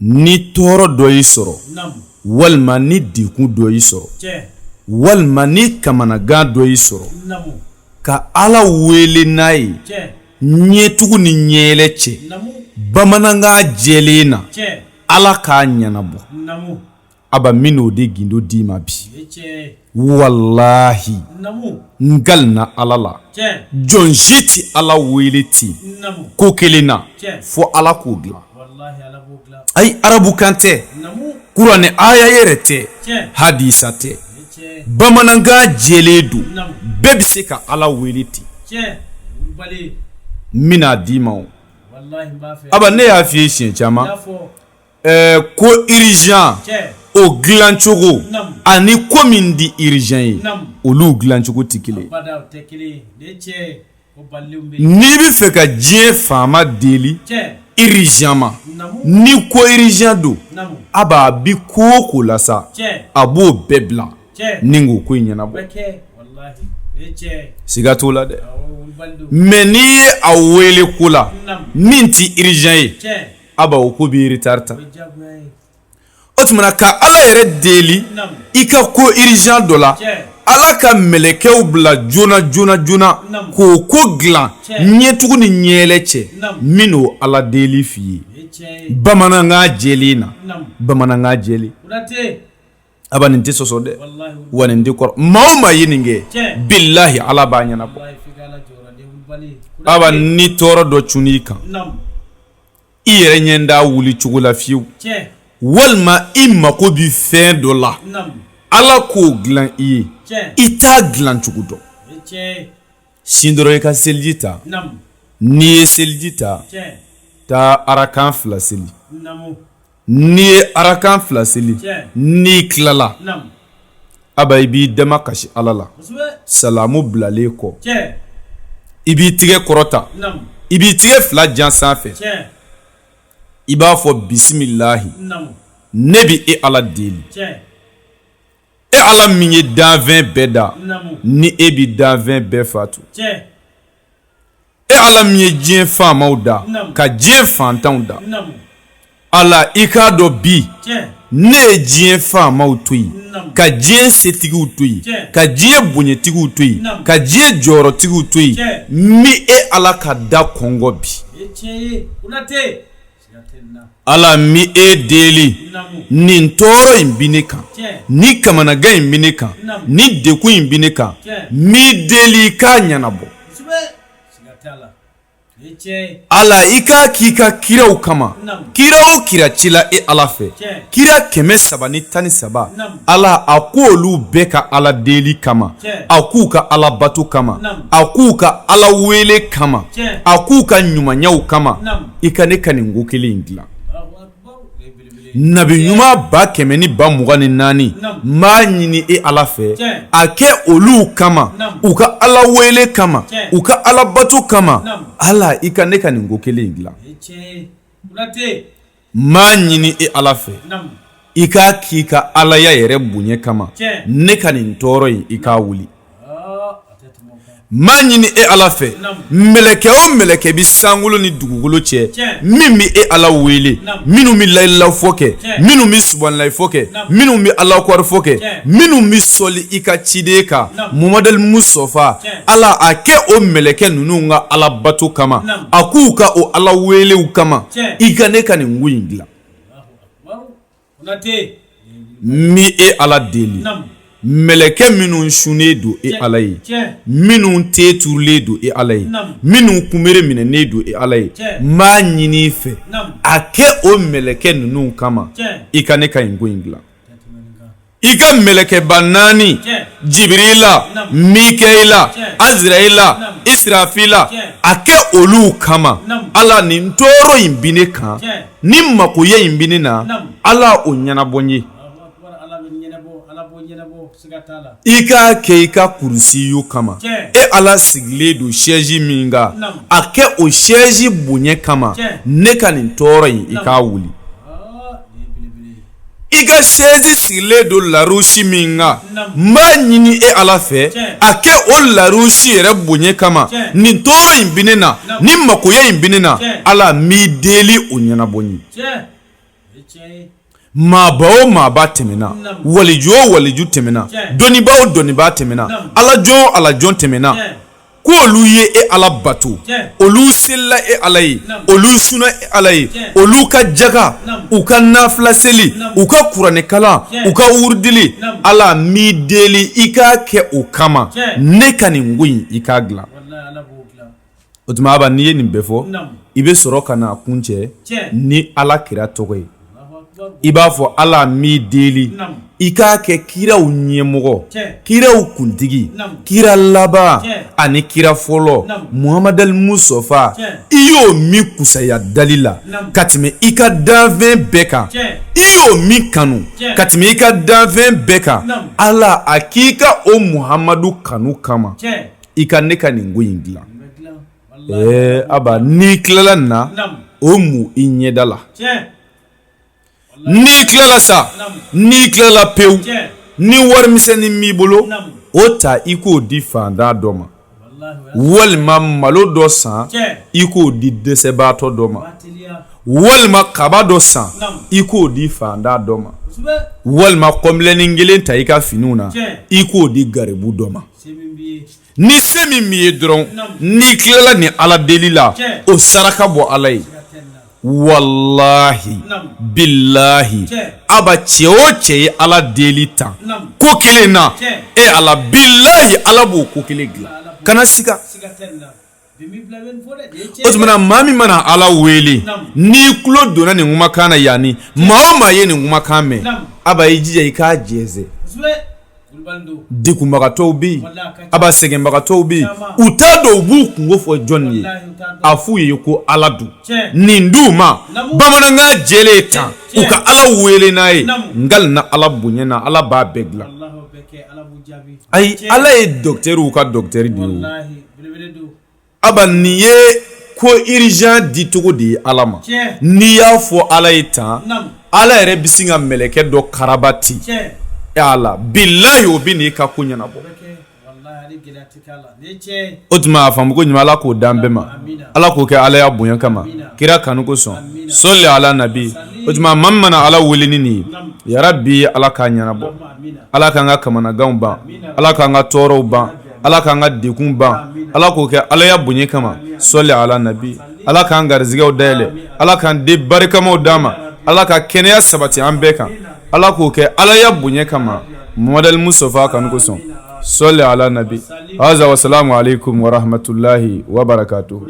Ni tɔɔrɔ dɔ y'i sɔrɔ walima ni degun dɔ y'i sɔrɔ walima ni kamanagan dɔ y'i sɔrɔ ka Ala wele n'a ye ɲɛtugu ni ɲɛyɛlɛ cɛ bamanankan jɛlen na Ala k'a ɲɛnabɔ. Aba n bɛn'o de gindo d'i ma bi walahi n kalina Ala la jɔn si tɛ Ala wele ten ko kelen na fo Ala k'o dilan ayi arabukan tɛ kuranɛ aya yɛrɛ tɛ hadisa tɛ bamanankan jɛlen don bɛɛ bɛ se ka Ala wele ten n bɛn'a d'i ma aba ne y'a f'i ye siɲɛ caman ko urgent o dilancogo ani ko min tɛ urgent ye olu dilancogo tɛ kelen n'i bɛ fɛ ka diɲɛ faama deli urgemment ni ko urgent don aba a bi ko o ko la sa a b'o bɛɛ bila ni k'o ko in ɲɛnabɔ siga t'o la dɛ mais n'i ye a wele ko la min tɛ urgent ye aba o ko bɛ retard ta o tuma na ka Ala yɛrɛ deli i ka ko urgent dɔ la Ala ka mɛlɛkɛw bila joona joona joona k'o ko dilan ɲɛtugu ni ɲɛyɛlɛ cɛ n bɛn'o Ala deli f'i ye bamanankan jɛlen na bamanankan jɛlen aba nin tɛ sɔsɔ dɛ wa nin tɛ kɔrɔ maa o maa ye nin kɛ bilahi Ala b'a ɲɛnabɔ aba ni tɔɔrɔ dɔ cunn'i kan i yɛrɛ ɲɛ t'a wuli cogo la fiyewu walima i mako bɛ fɛn dɔ la Ala k'o dilan i ye i t'a dilan cogo dɔn sin dɔrɔn i ka seliji ta n'i ye seliji ta taa arakan fila seli n'i ye arakan fila seli n'i tilala aba i b'i damakasi Ala la salamu bilalen kɔ i b'i tigɛ kɔrɔta i b'i tigɛ fila jan sanfɛ i b'a fɔ bisimilahi ne bɛ e Ala deli e Ala min ye danfɛn bɛɛ da ni e bɛ danfɛn bɛɛ fatu e Ala min ye diɲɛ faamaw da ka diɲɛ fantanw da Ala i k'a dɔn bi ne ye diɲɛ faamaw to yen ka diɲɛ setigiw to yen ka diɲɛ bonyatigiw to yen ka diɲɛ jɔyɔrɔtigiw to yen n bɛ e Ala ka da kɔngɔ bi Ala n bɛ e deli nin tɔɔrɔ in bɛ ne kan ni kamanagan in bɛ ne kan ni degun in bɛ ne kan n b'i deli i k'a ɲɛnabɔ Ala i k'a k'i ka kiraw kama kira o kira cila e Ala fɛ kira 313 Ala a k'olu bɛɛ ka Ala deli kama a k'u ka Ala bato kama a k'u ka Ala wele kama a k'u ka ɲumanyaw kama i ka ne ka nin ko kelen in dilan nabi ɲuman 124,000 n b'a ɲini e Ala fɛ a kɛ olu kama u ka Ala wele kama u ka Ala bato kama Ala i ka ne ka nin ko kelen in dilan n b'a ɲini e Ala fɛ i k'a k'i ka alaya yɛrɛ bonya kama ne ka nin tɔɔrɔ in i k'a wuli n b'a ɲini e Ala fɛ mɛlɛkɛ o mɛlɛkɛ bɛ sankolo ni dugukolo cɛ min bɛ e Ala wele minnu bɛ layilala fɔ kɛ minnu bɛ subanalayi fɔ kɛ minnu bɛ Alahu akubaru fɔ kɛ minnu bɛ sɔli i ka ciden kan Muhamadal Mustafa Ala a kɛ o mɛlɛkɛ ninnu ka Ala bato kama a k'u ka o Ala welew kama i ka ne ka nin ko in dilan n bɛ e Ala deli mɛlɛkɛ minnu sunnen don e Ala ye minnu te turulen don e Ala ye minnu kunbere minɛnen don e Ala ye n b'a ɲini i fɛ a kɛ o mɛlɛkɛ ninnu kama i ka ne ka nin ko in dilan i ka mɛlɛkɛba naani Jibirila Mikayila Azirayila Isirafila a kɛ olu kama Ala nin tɔɔrɔ in bɛ ne kan ni makoya in bɛ ne na Ala o ɲɛnabɔ n ye i k'a kɛ i ka kurusiyu kama e Ala sigilen don chaise min kan a kɛ o chaise bonya kama ne ka nin tɔɔrɔ in i k'a wuli i ka chaise sigilen don larusi min kan n b'a ɲini e Ala fɛ a kɛ o larusi yɛrɛ bonya kama nin tɔɔrɔ in bɛ ne na nin makoya in bɛ ne na Ala n b'i deli o ɲɛnabɔ n ye. Maaba o maaba tɛmɛna, waliju o waliju tɛmɛna, dɔnnibaa o dɔnnibaa tɛmɛna, alajɔn o alajɔn tɛmɛna, ko olu ye e Ala bato, olu selila e Ala ye, olu sunna e Ala ye, olu ka jaka, u ka nafila seli, u ka kuranɛkalan, u ka wurudili, Ala n b'i deli i k'a kɛ o kama, ne ka nin ko in i k'a dilan. O tuma Aba n'i ye nin bɛɛ fɔ i bɛ sɔrɔ ka n'a kuncɛ ni Ala kira tɔgɔ ye i b'a fɔ Ala n b'i deli i k'a kɛ kiraw ɲɛmɔgɔ kiraw kuntigi kira laban ani kira fɔlɔ Muhamadal Mustafa i y'o min kusaya dali la ka tɛmɛ i ka danfɛn bɛɛ kan i y'o min kanu ka tɛmɛ i ka danfɛn bɛɛ kan Ala a k'i ka o Muhamadu kanu kama i ka ne ka nin ko in dilan ɛɛ Aba n'i tilala nin na o mu i ɲɛda la n'i tilala sa n'i tilala pewu ni warimisɛnnin b'i bolo o ta i k'o di faantan dɔ ma walima malo dɔ san i k'o di dɛsɛbaatɔ dɔ ma walima kaba dɔ san i k'o di faantan dɔ ma walima kɔnbilɛnin kelen ta i ka finiw na i k'o di garibu dɔ ma ni se min b'i ye dɔrɔn n'i tilala nin ala deli la o saraka bɔ ala ye walahi bilahi aba cɛ o cɛ ye ala deli tan ko kelen na e ala bilahi ala b'o ko kelen dilan kana siga o tuma na maa min mana ala wele n'i tulo donna nin kumakan na yanni maa o maa ye nin kumakan mɛn aba i jija i k'a jɛnsɛn degunbagatɔw bɛ yen aba sɛgɛnbagatɔw bɛ yen u t'a dɔn u b'u kunko fɔ jɔn ye a f'u ye ko ala don nin d'u ma bamanankan jɛlen tan u ka ala wele n'a ye n kalina ala bonya na ala b'a bɛɛ dilan ayi ala ye dɔkitɛriw ka dɔkitɛri de ye aba nin ye ko urgent dicogo de ye ala ma n'i y'a fɔ ala ye tan ala yɛrɛ bɛ sin ka mɛlɛkɛ dɔ karabati ala bilahi o bɛ n'i ka ko ɲɛnabɔ o tuma a faamuko ɲuman ala k'o d'an bɛɛ ma ala k'o kɛ alaya bonya kama kira kanu kosɔn sɔli ala nabi o tuma maa min mana ala wele ni nin ye yarabi ala k'a ɲɛnabɔ ala k'an ka kamanaganw ban ala k'an ka tɔɔrɔw ban ala k'an ka degun ban ala k'o kɛ alaya bonya kama sɔli ala nabi ala k'an garijɛgɛw dayɛlɛ ala k'an den barikamaw d'an ma ala ka kɛnɛya sabati an bɛɛ kan ala k'o kɛ alaya bonya kama muhamadal mustafa kanu kosɔn sɔli ala nabi haza wasalamu aleykum warahmatulahi wabarakatuhu.